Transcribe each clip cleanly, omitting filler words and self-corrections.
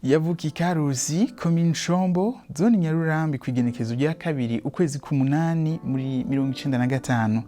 Yavuka i Karusi, komine Shombo, zone Nyarurambi, ku igenekezo rya 2 ukwezi k'umunani muri 95.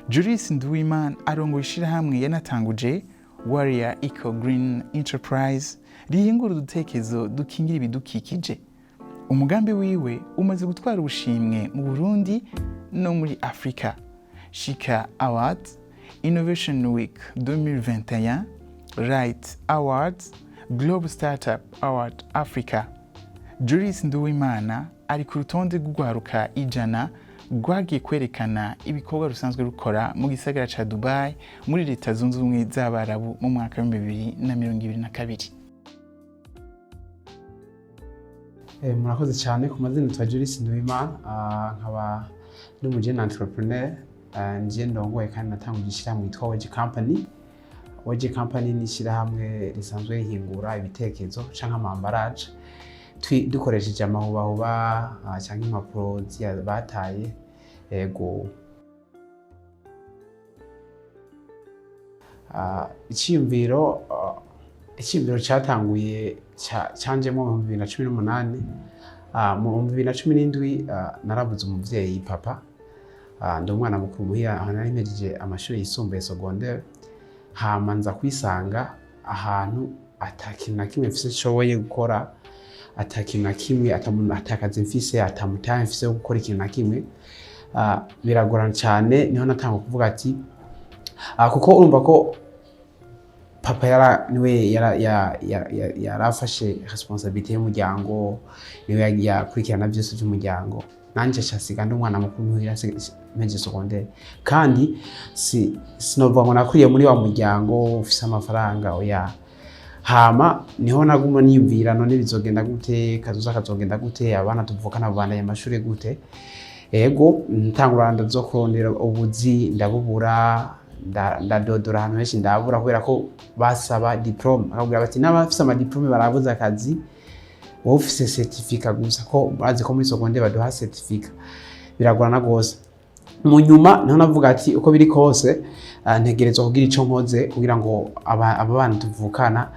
Julius Nduwimana arongoye ishirahamwe yanatanguje, Warrior Eco Green Enterprise, rihingura udutekezo dukingira ibidukikije. Umugambi wiwe umaze gutwara ubushimwe mu Burundi no muri Afrika: Shika Awards, Innovation Week 2021, Right Awards, Global Startup Award Africa. Julius Nduwimana ari ku rutonde rw'urwaruka 100 rwagiye kwerekana ibikorwa rusanzwe rukora mu gisagara ca Dubai muri Leta Zunze Ubumwe z'Abarabu mu mwaka wa 2022. Murakoze cyane. Ku mazina nitwa Julius Nduwimana, nkaba ndi umujene entrepreneur. Nje ndongoye kandi natanguje ishyirahamwe yitwa Weji Company. Weji Company ni ishyirahamwe risanzwe rihingura ibitekerezo canke ama emballage dukoresheje amahubahuba canke impapuro ziya bataye. Ego. Iciyumviro cyatanguye canjemwo mu 2018. Mu 2017 narabuze umuvyeyi, papa. Ndi umwana mukuru muhira, aho nari mpejeje amashuri yisumbuye, secondaire. Hama nza kwisanga ahantu ata kintu na kimwe mfise nshoboye gukora, ata kintu na kimwe, ata kazi mfise, ata mutahe mfise wo gukora ikintu na kimwe. Biragorana cyane. Niho natanga kuvuga ati kuko urumva ko papa yara niwe yara ya- ya- ya- yarafashe responsabilité y'umuryango, niwe yakurikirana byose by'umuryango. Nanje nshasiga ndi umwana mukuru muhira, mpejeje secondaire, kandi si sinovuga ngo nakuriye muri wa muryango ufise amafaranga, oya. Hama niho naguma niyumvira: none bizogenda gute? Kazoza kazogenda gute? Abana tuvukana babandanya amashuri gute? Ego, ntangura ndazo kurondera ubuzi, ndabubura, ndadodora ahantu henshi ndabura, kubera ko basaba diplôme. Bakabwira bati n'abafise amadiplôme barabuze akazi, wowe ufise certificat gusa, ko bazi ko muri secondaire baduha certificat. Biragorana gose. Mu nyuma niho navuga ati uko biri kose, ntegerezwa kugira ico nkoze kugira ngo aba bana tuvukana,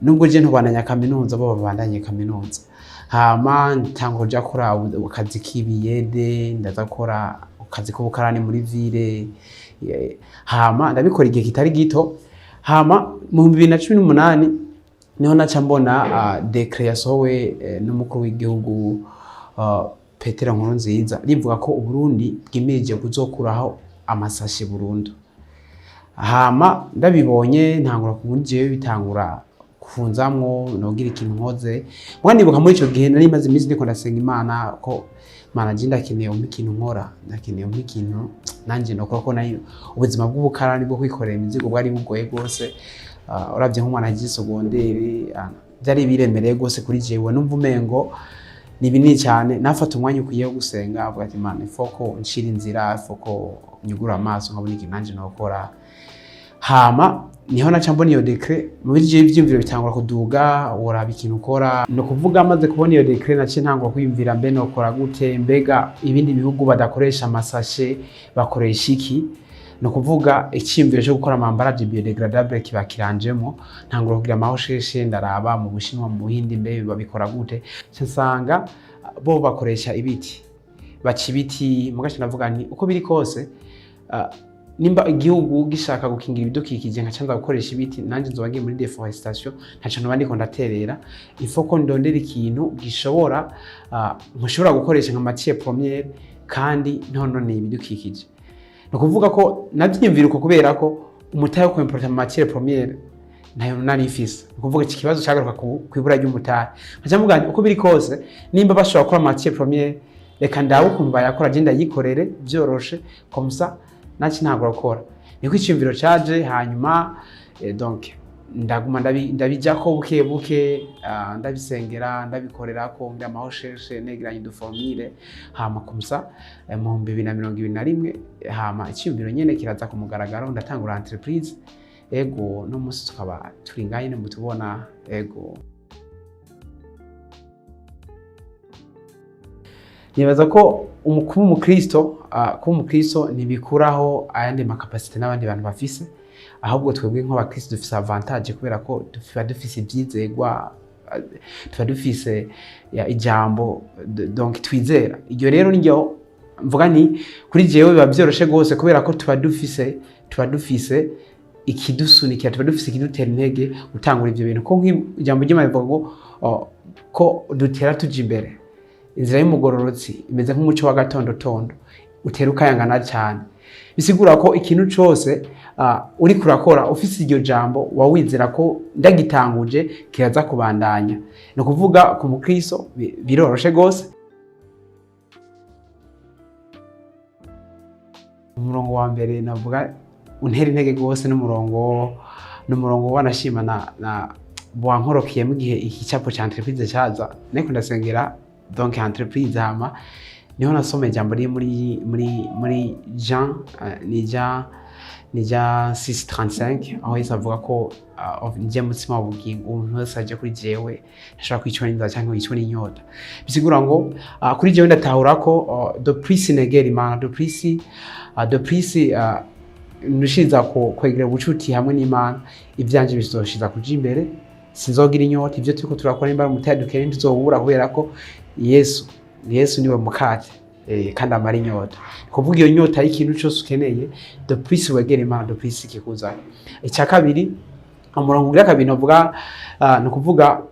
nubwo je ntubandanya kaminuza, bo babandanye kaminuza. Hama ntangura kuja gukora akazi k'ibiyede, ndaza gukora akazi k'ubukarani muri ville. Hama ndabikora igihe kitari gito. Hama mu 2018 niho naca mbona décret yasohowe n'umukuru w'igihugu, Petero Nkurunziza, rivuga ko Uburundi bwimirije kuzokuraho amasashe burundu. Hama ndabibonye, ntangura kubona jewe bitangura kunzamwo nogira ikintu nkoze. Muga ndibuka muri ico gihe nari maze iminsi ndiko ndasenga Imana ko Mana, je ndakeneye umpe ikintu nkora, ndakeneye umpe ikintu nanje nokora, ko nayo ubuzima bw'ubukarani bwo kwikorera imizigo bwari bugoye rwose. Uravye nk'umwana agiye secondaire, byari biremereye rwose kuri jewe, numva umengo ni binini cyane. Nafata umwanya ukwiye wo gusenga, avuga ati: "Mana, ifo ko nshira inzira, ifo ko nyugura amaso nkabona ikintu nanje nokora." Hama niho naca mbona iyo décret. Muri ivyo ivyiyumviro bitangura kuduga, woraba ikintu ukora. Ni ukuvuga maze kubona iyo décret, naciye ntangura kwiyumvira: mbe nokora gute? Mbega ibindi bihugu badakoresha amasashe bakoresha iki? Ni ukuvuga icyiyumviro cyo gukora ama emballage biodégradable kiba kiranjemo. Ntangura kugira ama recherche, ndaraba mu Bushinwa, mu Buhindi, mbe babikora gute? Nca nsanga bo bakoresha ibiti, baca ibiti. Mugace ndavuga nti uko biri kose, nimba igihugu gishaka gukingira ibidukikije, nkaca nza gukoresha ibiti, nanjye nzoba ngiye muri déforestation, ntaco noba ndiko ndaterera. Il faut ko ndondera ikintu gishobora nshobora gukoresha nka matière première kandi ntononeye ibidukikije. Ni ukuvuga ko navyiyumvira uko kubera ko umutahe wo kwimporta matière première ntayo nari mfise. Ni ukuvuga iki kibazo cagaruka kw'ibura ry'umutahe. Nkaca mvuga nti uko biri kose, nimba bashobora gukora matière première, reka ndabe ukuntu bayakora, je ndayikorere vyoroshe, comme ça naci ntangura gukora. Niko iciyumviro caje. Hanyuma donc ndaguma ndabijako buke buke, ndabisengera, ndabikorerako, ngira ama recherche, negeranya uduformule. Hama comme ça, mu 2021, hama iciyumviro nyene kiraza ku mugaragaro, ndatangura entreprise. Ego, no munsi tukaba turi ngaha nyene mutubona. Ego, nibaza ko kuba umukristo ntibikuraho ayandi ma capacités n'abandi bantu bafise. Ahubwo twebwe nk'abakristo dufise avantage kubera ko tuba dufise ivyizegwa. Tuba dufise ijambo donc twizera. Iryo rero niryo mvuga nti kuri jewe biba vyoroshe gose, kubera ko tuba dufise ikidusunikira, tuba dufise ikidutera intege gutangura ivyo bintu, ko nk'ijambo ry'Imana rivuga ngo ko dutera tuja imbere. Inzira y'umugororotsi imeze nk'umuco w'agatondotondo utera ukayangana cyane. Bisigura ko ikintu cose uriko urakora ufise iryo jambo, wawizera ko ndagitanguje kiraza kubandanya. Ni ukuvuga ku mukristo biroroshe gose. Umurongo wa mbere navuga untera intege gose n'umurongo wanashima na wankorokeyemo igihe igicapo ca entreprise caza. Nariko ndasengera donc entreprise, hama niho nasoma ijambo riri muri Jean, ni Jean 6:35, aho Yesu avuga ko njye mutsima w'ubugingo, umuntu wese aje kuri jewe ntashobora kwicwa n'inzara cyangwa yicwe n'inyota. Bisigura ngo kuri jewe ndatahura ko de plus negera Imana, de plus nushiza ko kwegera ubucuti hamwe n'Imana, ivyanje bizoshiza kuja imbere, sinzogira inyota. Ivyo turiko turakora, nimba ari umutahe dukeneye, ntituzowubura, kubera ko Yesu niwe mukate kandi amara inyota. Kuvuga iyo nyota y'ikintu cyose ukeneye, de plus wegera Imana, de plus kikuzana. Icya kabiri, umurongo ugira kabiri novuga, ni ukuvuga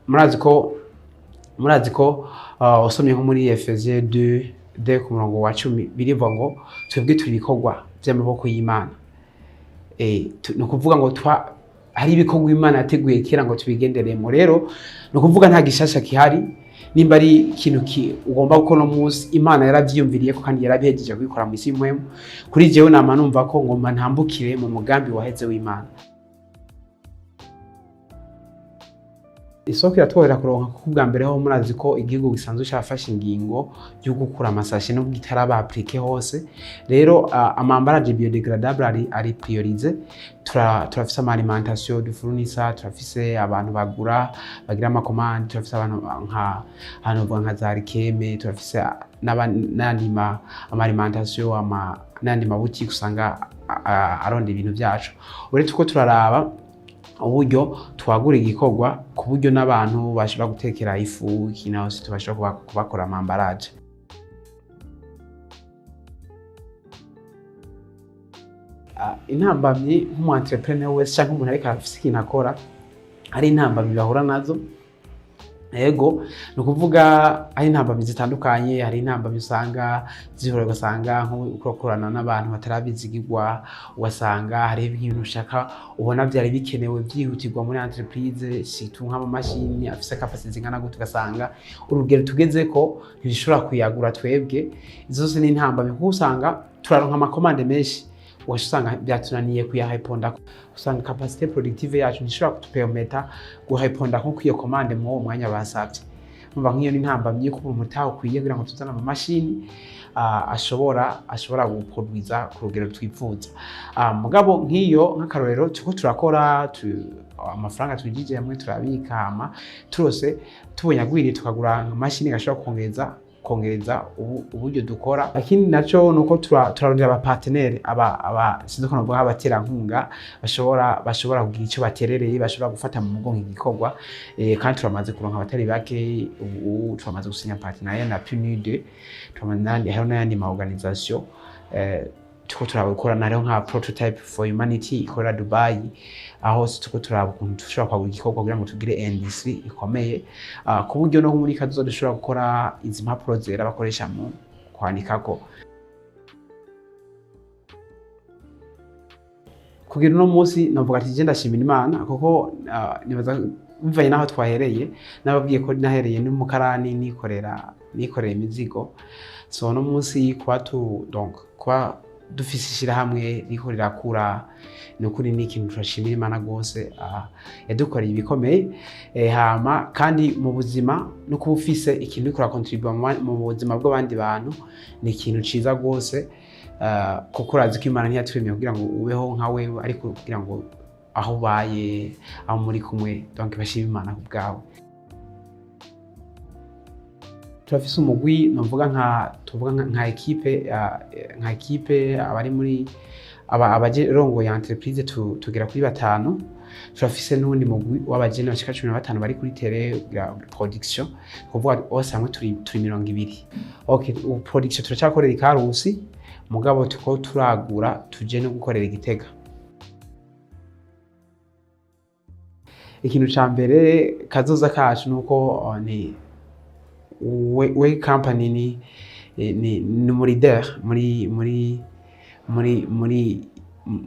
murazi ko usomye nko muri Efesiens 2 ku murongo wa 10, birivuga ngo twebwe turi ibikorwa by'amaboko y'Imana. Ni ukuvuga ngo hari ibikorwa Imana yateguye kera ngo tubigenderemo. Rero ni ukuvuga nta gishasha gihari. Nimba ari ikintu ugomba gukora uno munsi, Imana yaravyiyumviriye ko kandi yarabihejeje kubikora mu isi y'impwemu. Kuri jewe nama numva ko ngomba ntambukire mu mugambi waheze w'Imana. Isoko iratworohera kuronka, kuko ubwa mbere ho murazi ko igihugu gisanzwe cyafashe ingingo yo gukura amasashe, nubwo itaraba appliqué hose. Rero ama emballage biodégradable ari priorisé. Turafise ama alimentation dufournissa, turafise abantu bagura, bagira ama commande, turafise abantu nka hano bavuga nka za Rikeme, turafise n'andi ama alimentation, ama n'andi mabutike usanga aronda ibintu byacu. Uretse ko turaraba uburyo twagura igikorwa, ku buryo n'abantu bashobora gutekera ifu ikintu hose tubasha kubakora ama emballage. Intambamyi, nk'umu entrepreneur wese cyangwa umuntu ariko afise ikintu akora, hari intambamyi bahura nazo. Ego, ni ukuvuga hari intambamyi zitandukanye. Hari intambamyi usanga zihura, ugasanga nko gukorana n'abantu batarabizigirwa, ugasanga hari ibintu ushaka ubona byari bikenewe byihutirwa muri entreprise, surtout nk'amamashini afise capacité zingana gute, ugasanga urugero tugeze ko ntibishobora kuyagura twebwe. Izo zose ni intambamyi, kuko usanga turaronka ama commande menshi, ugaca usanga byatunaniye kuyareponda, usanga capacité productive yacu ntishobora kutupermeta gureponda nko kw'iyo commande muri uwo mwanya basavye. Umva, nk'iyo ni intambamyi yo kubura umutahe ukwiye kugira ngo tuzane amamashini ashobora guproduiza ku rugero twifuza. Mugabo nk'iyo nk'akarorero turiko turakora amafaranga twinjije hamwe turabika, hama turose tubonye agwiriye tukagura amashini gashobora kongereza uburyo dukora. Ikindi naco nuko turarondera aba partenaire, aba sinzi ko novuga, abaterankunga bashobora kugira ico baterereye, bashobora gufata mu mugongo igikorwa. Kandi turamaze kuronka abatari bake. Ubu turamaze gusinya partenariat na PNUD, hariho n'ayandi ma organisation turiko turakorana, hariho nka Prototype for Humanity ikorera Dubai. Aho turiko turaba ukuntu dushobora kwagura igikorwa kugira ngo tugire industry ikomeye, ku buryo no muri kazoza dushobora gukora izi mpapuro zera bakoresha mu kwandikako. Kugira uno munsi navuga ati je ndashimira Imana, kuko nibaza bivanye n'aho twahereye, nababwiye ko nahereye n'umukarani, nikorera imizigo. So uno munsi kuba tu donc kuba dufise ishirahamwe riko rirakura, ni ukuri ni ikintu turashimira Imana rwose, yadukoreye ibikomeye. Hama kandi mu buzima no kuba ufise ikintu uriko urakontribuwa mu buzima bw'abandi bantu ni ikintu ciza rwose, kuko urazi ko Imana ntiyaturemye kugira ngo ubeho nka wewe, ariko kugira ngo aho ubaye, aho muri kumwe, donc bashime Imana ku bwawe. Turafise umugwi, novuga nka tuvuga nka équipe abari muri aba abarongoye entreprise, tugera kuri batanu. Turafise n'uwundi mugwi w'abajene bashika 15 bari kuri terrain kugira production, kuvuga bose hamwe turi 20. Okay, ubu production turacyakorera i Karusi, mugabo tuko turagura tuje no gukorera i Gitega. Ikintu ca mbere kazoza kacu nuko ni we company ni umu leader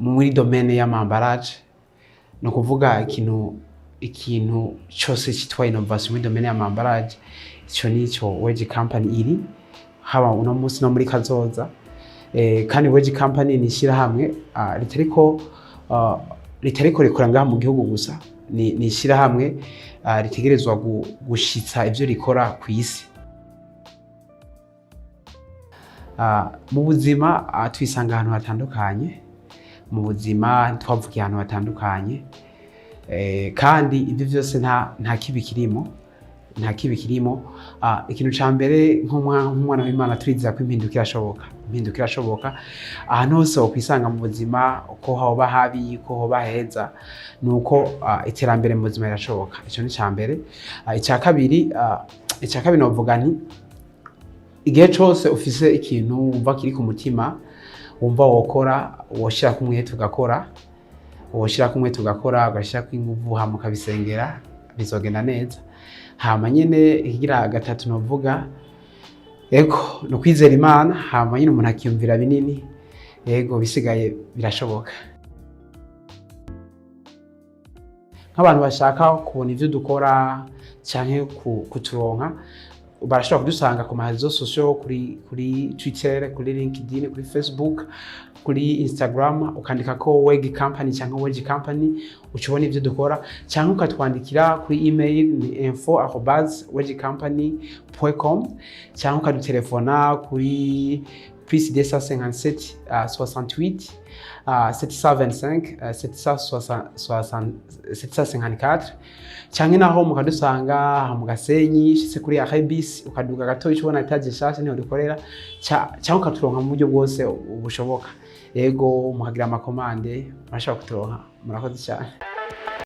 muri domaine y'ama emballage. Ni ukuvuga ikintu cyose cyitwa innovation muri domaine y'ama emballage, ico nico Weji Company iri, haba uno munsi no muri kazoza. Kandi Weji Company ni ishyirahamwe ritariko rikora ngaha mu gihugu gusa, ni ishyirahamwe ritegerezwa gushitsa ivyo rikora ku isi. Mu buzima twisanga ahantu hatandukanye, mu buzima twavukiye ahantu hatandukanye, kandi ibyo byose nta kibi kirimo, nta kibi kirimo. Ikintu ca mbere nk'umwana w'Imana turizera ko impinduka irashoboka, impinduka irashoboka ahantu hose wokwisanga mu buzima, uko hoba habi, uko hoba heza, nuko iterambere mu buzima rirashoboka. Ico ni ca mbere. Ica kabiri novuga nti igihe cose ufise ikintu wumva kiri ku mutima, wumva wokora, woshirako umwete ugakora, woshirako umwete ugakora, ugashirako inguvu, hama ukabisengera, bizogenda neza. Hama nyene ikigira gatatu novuga, ego, ni ukwizera Imana, hama nyene umuntu akiyumvira binini, ego, bisigaye birashoboka. Nk'abantu bashaka kubona ivyo dukora canke kuturonka, barashobora kudusanga ku ma réseaux sociaux, kuri Twitter, kuri LinkedIn, kuri Facebook, kuri Instagram, ukandika ko Wegi Company cyangwa Weji Company, uca ubona ivyo dukora, cyangwa ukatwandikira kuri email ni info@wejicompany.com, cyangwa ukadutelefona kuri +257 68 725 754, canke naho mukadusanga aha mu Gasenyi, ushitse kuri Arrebis ukaduga gato uca ubona étage nshasha niho dukorera, canke ukaturonka mu buryo bwose bushoboka. Yego, mukagira ama commande, murashobora kuturonka. Murakoze cyane.